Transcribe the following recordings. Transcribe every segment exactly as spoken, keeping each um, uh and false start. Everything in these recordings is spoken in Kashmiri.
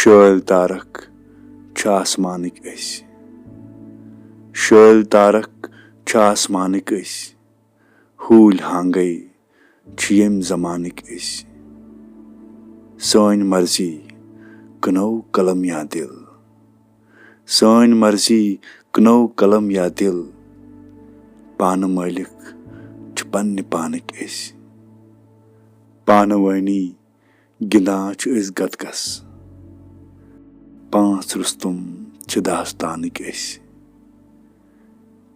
شٲلۍ تارک چھِ آسمانٕکۍ أسۍ۔ شٲلۍ تارک چھِ آسمانٕکۍ أسۍ۔ ہوٗلۍ ہانٛگے چھِ ییٚمہِ زمانٕکۍ أسۍ۔ سٲنۍ مرضی کٕنو قلم یا دِل۔ سٲنۍ مرضی کٕنو قلم یا دِل۔ پانہٕ مٲلِک چھِ پننہِ پانٕکۍ أسۍ۔ پانہٕ وٲنی گِنٛدان چھِ أسۍ گتکس۔ پانٛژھ رُستُم چھِ داستانٕکۍ أسۍ۔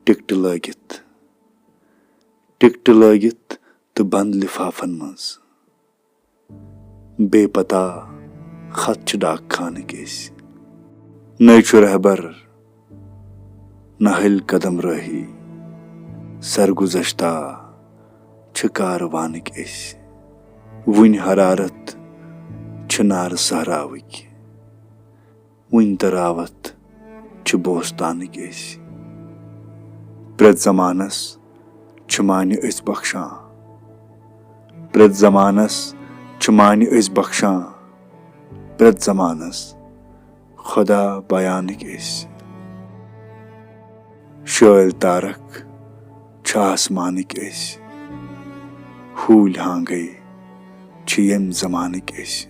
ٹِکٹہٕ لٲگِتھ، ٹِکٹہٕ لٲگِتھ تہٕ بنٛد لِفافن منٛز۔ بے پتہ خط چھِ ڈاک خانٕکۍ أسۍ۔ نٔے چھُ رہبر، نہ ہلہِ قدم رٲہی۔ سرگُزشتہ چھِ کاروانٕکۍ أسۍ۔ وُنہِ حرارت چھِ نارٕ صحراوٕکۍ۔ وُنہِ تہٕ راوتھ چھِ بوستانٕکۍ أسۍ۔ پرٛٮ۪تھ زمانس چھِ معنی أسۍ بخشان۔ پرٛٮ۪تھ زمانس چھِ معنی أسۍ بخشان۔ پرٛٮ۪تھ زمانس خدا بیانٕکۍ أسۍ۔ شٲلۍ تارک چھِ آسمانٕکۍ أسۍ۔ ہوٗلۍ ہانٛگے چھِ ییٚمہِ زمانٕکۍ أسۍ۔